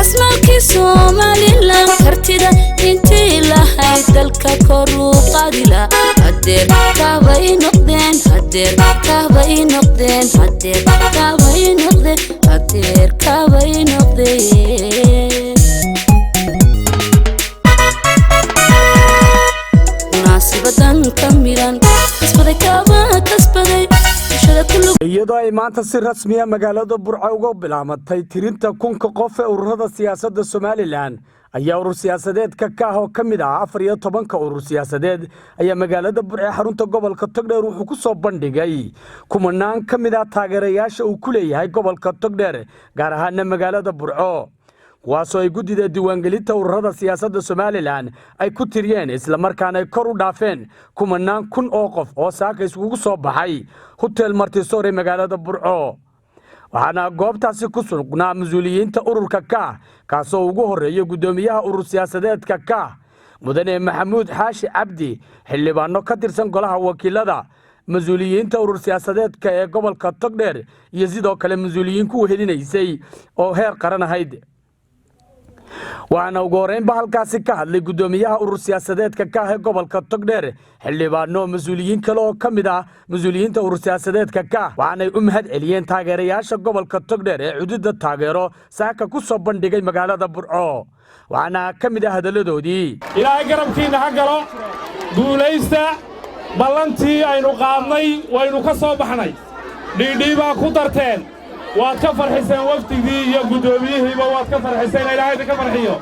Kasmalkii Somaliland, kartida intii lahayd, dalka koruu qaadila. Hadeer kaabay noqdeen, hadeer kaabay noqdeen, hadeer kaabay noqdeen, hadeer kaabay noqdeen. Munaasibadan ka miran kasbaday, kaaba kasbaday bulshada kullu. Iyadoo ay maanta si rasmiya magaalada Burco uga bilaamatay tirinta 1000-ka qof ee ururada siyaasadda Somaliland, ayaa urur siyaasadeedka Kaah oo ka mid ah 14-ka urur siyaasadeed ayaa magaalada Burco ee xarunta gobolka Togdheer wuxuu ku soo bandhigay kumanaan ka mid ah taageerayaasha uu ku leeyahay gobolka Togdheer, gaar ahaana magaalada Burco, kuwaasoo ay guddida diiwaangelinta ururada siyaasadda Somaliland ay ku tiriyeen, islamarkaana ay kor u dhaafeen kumanaan kun oo qof oo saaka iskugu soo baxay Hotel Martisoor ee magaalada Burco. Waxaana goobtaasi ku sugnaa mas-uuliyiinta ururka Kaah, kaasoo ugu horreeya guddoomiyaha urur siyaasadeedka Kaah, mudane Maxamuud Xaashi Cabdi, xildhibaano ka tirsan golaha wakiilada, mas-uuliyiinta urur siyaasadeedka ee gobolka Togdheer iyo sidoo kale mas-uuliyiin ku wehelinaysay oo heer qaran ahayd. Waxaana ugu horreynba halkaasi ka hadlay guddoomiyaha urur siyaasadeedka Kaah ee gobolka Togdheer, xildhibaano, mas-uuliyiin kale oo ka mid ah mas-uuliyiinta urur siyaasadeedka Kaah. Waxaanay u mahad celiyeen taageerayaasha gobolka Togdheer ee cududda taageero saaka ku soo bandhigay magaalada Burco. Waxaana ka mid ah hadalladoodii: Ilaahay garabkiinna ha galo, guulaysta. Ballantii aynu qaadnay waynu ka soo baxnay. Dhiidhiibaa ku darteen, waad ka farxiseen wafdigii iyo guddoomiyihiiba, waad ka farxiseen. Ilaahay idinka farxiyo.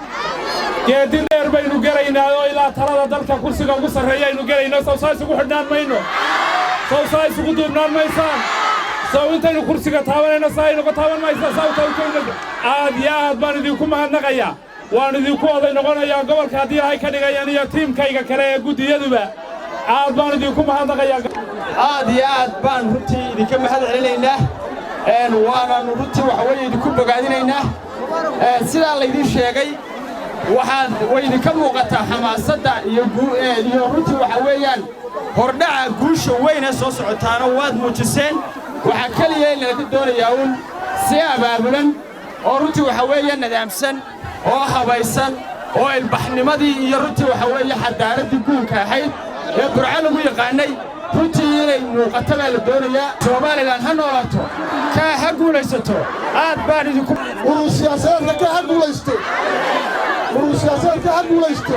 Geeddi dheer baynu gelaynaa oo ilaa talada dalka kursiga ugu sarreeya aynu gelayno. Sawsaa isugu xidhnaan mayno? Sawsaa isugu duubnaan maysaan? Sow intaynu kursiga taabanayno saa aynuga taaban maysaa? Sawta aad iyo aad baan idinku mahadnaqayaa. Waan idinku oday noqonayaa gobolka haddii Ilaahay ka dhigayaan, iyo tiimkayga kale ee guddiyaduba. Aad baan idinku mahadnaqayaa. Aad iyo aad baan runtii idinka mahad celinaynaa, waanaannu runtii waxa weeye idinku bogaadinaynaa. Sidaa laydiin sheegay, waxaad way idinka muuqataa xamaasadda iyo runtii waxa weeyaan hordhaca guusha weyn ee soo socotaana waad muujiseen. Waxaa keliya in laga doonayaa uun si abaabulan oo runtii waxa weeye nadaamsan oo habaysan oo ilbaxnimadii iyo runtii waxa weeye xadaaraddii guunka ahayd ee Burco lagu yaqaannay runtii inay muuqato baa la doonayaa. Somaliland ha noolaato, Kaa ha guulaysato. Aad baan idinku Urur siyaasadeedka Ka ha guulaysto, urur siyaasadeedka ha guulaysto,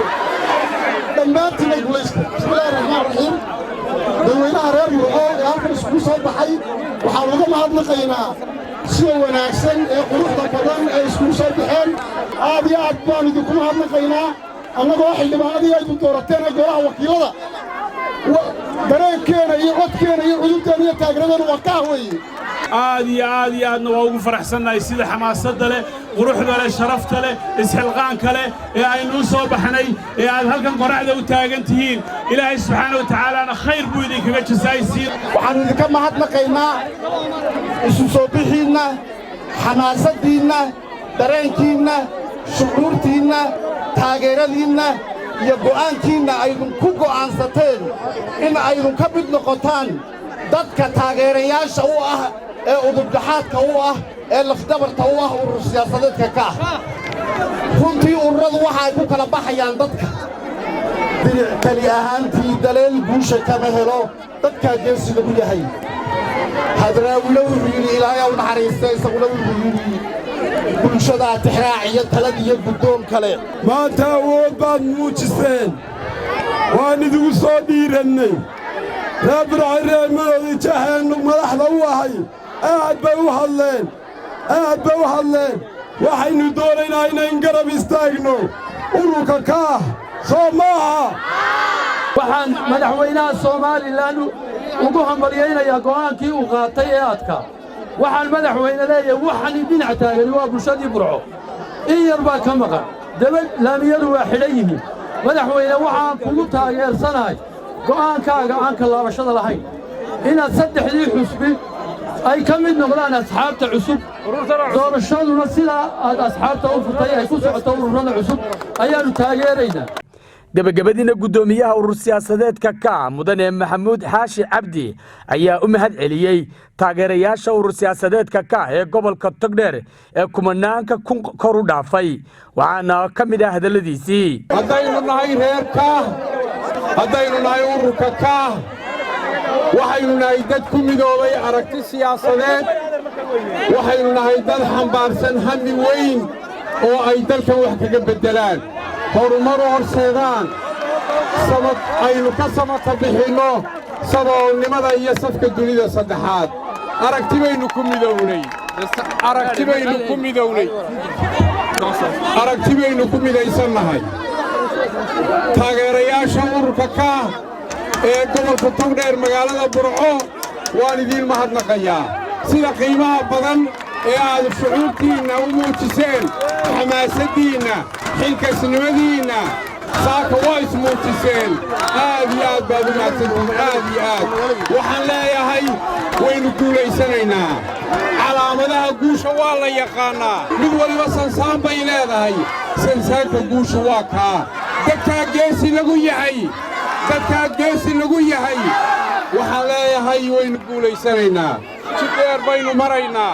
dhammaantiinna guulaysta. Bismillahi raxmaan raxiim. Dadweynaha reer Burco ee halkan isugu soo baxay waxaan uga mahadnaqaynaa sida wanaagsan ee quruxda badan ee iskugu soo baxeen. Aad iyo aad baanu idinku mahadnaqaynaa. Annagoo xildhibaanadii aydu doorateen ee golaha wakiilada, dareenkeena iyo codkeena iyo cudubteena iyo taageeradeena waa Kaah weeye. Aad iyo aad iyo aadna waa ugu faraxsannahay sida xamaasadda leh, quruxda leh, sharafta leh, isxilqaanka leh ee aynu u soo baxnay ee aad halkan qorraxda u taagan tihiin. Ilaahay subxaana wa tacaalaana khayr buu idinkaga jasaaysiin. Waxaannu idinka mahadnaqaynaa isu soo bixiinna, xamaasaddiinna, dareenkiinna, shucuurtiinna, taageeradiinna iyo go'aankiinna aydinku go'aansateen in aydun ka mid noqotaan dadka taageerayaasha u ah ee udubdaxaadka u ah ee lafdabarta u ah urur siyaasadeedka Ka ah. Runtii ururadu waxa ay ku kala baxayaan dadka. Diric keli ahaantii daleel guusha kama helo, dadkaa geesiga u yahay. Hadraawina wuxuu yidhi, Ilaahay u naxariista, isaguna wuxuu yidhi: "Bulshadaa tixraac iyo talad iyo guddoon kale." Maanta awood baad muujiseen, waan idigu soo dhiirannay. Reer Burcay, reer Maroodi Jeexeennu madaxda u ahay aad bay u hadleen, aad bay u hadleen. Waxaynu doonaynaa inayn garab istaagno ururka Kaah, soo maaha? Waxaan madaxweynaha Somaliland ugu hambalyaynayaa go'aankii uu qaatay ee adkaa. Waxaan madaxweyne leeyahay, waxani dhinac taagani waa bulshadii Burco, in yar baa ka maqan daba, laamiyadu waa xidhan yihiin. Madaxweyne, waxaan kugu taageersanahay go'aankaaga aan ka laabashada lahayn inaad saddexdii xusbi ay ka mid noqdaan asxaabta cusub. Doorashaduna sidaa aad asxaabta u furtay ay ku socoto ururada cusub ayaannu taageeraynaa. Gebagabadiina, guddoomiyaha urur siyaasadeedka Kaah, mudane Maxamuud Xaashi Cabdi, ayaa u mahad celiyey taageerayaasha urur siyaasadeedka Kaah ee gobolka Togdheer ee kumanaanka kun kor u dhaafay. Waxaana ka mid ah hadalladiisii: Haddaynu nahay reer Kaah, haddaynu nahay ururka Kaah, waxaynu nahay dad ku midoobay aragti siyaasadeed. Waxaynu nahay dad xambaarsan hami weyn oo ay dalkan wax kaga beddelaan, horumar u horseedaan, aynu ka samata bixinno saboolnimada iyo safka dunida saddexaad. Aragti baynu ku midownay, aragti baynu ku midownay, aragti baynu ku midaysannahay. Taageerayaasha ururka Kaah ee gobolka Togdheer, magaalada Burco, waan idiin mahadnaqayaa sida qiimaha badan ee aad shucuurtiinna u muujiseen, xamaasaddiinna, xilkasnimadiinna. Saaka waa ismuujiseen. Aad iyo aad baad u mahadsantihiin, aad iyo aad. Waxaan leeyahay, waynu guulaysanaynaa. Calaamadaha guusha waa la yaqaannaa. Mid waliba sansaan bay leedahay. Sansaanka guusha waa kaa. Dadkaa geesi lagu yahay, dadkaa geesi lagu yahay. Waxaan leeyahay, waynu guulaysanaynaa. Jid dheer baynu maraynaa,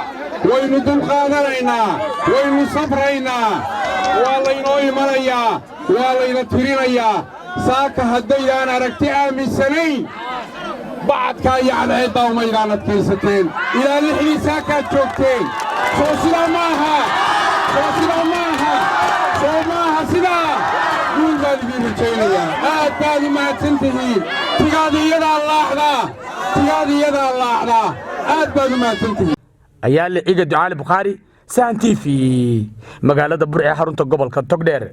waynu dulqaadanaynaa, waynu sabraynaa. Waa laynoo imanayaa, waa layna tirinayaa. Saaka haddaydaan aragti aaminsanayn, bacadkaa iyo cadceeddaa umaydaan adkaysateen. Ilaa 6dii saakaad joogteen. Soo sidaa ma aha? Soo sidaa ma aha? Soo ma aha sidaa? Guul baan idiin rajaynayaa. Aad baad u mahadsan tihiin. Tigaad iyadaa laacdaa, tigaad iyadaa laacdaa. Aad baad u mahadsan tihiin. Ayaa Ciga Ducaali Bukhaari, Sahan TV, magaalada Burco ee xarunta gobolka Togdheer.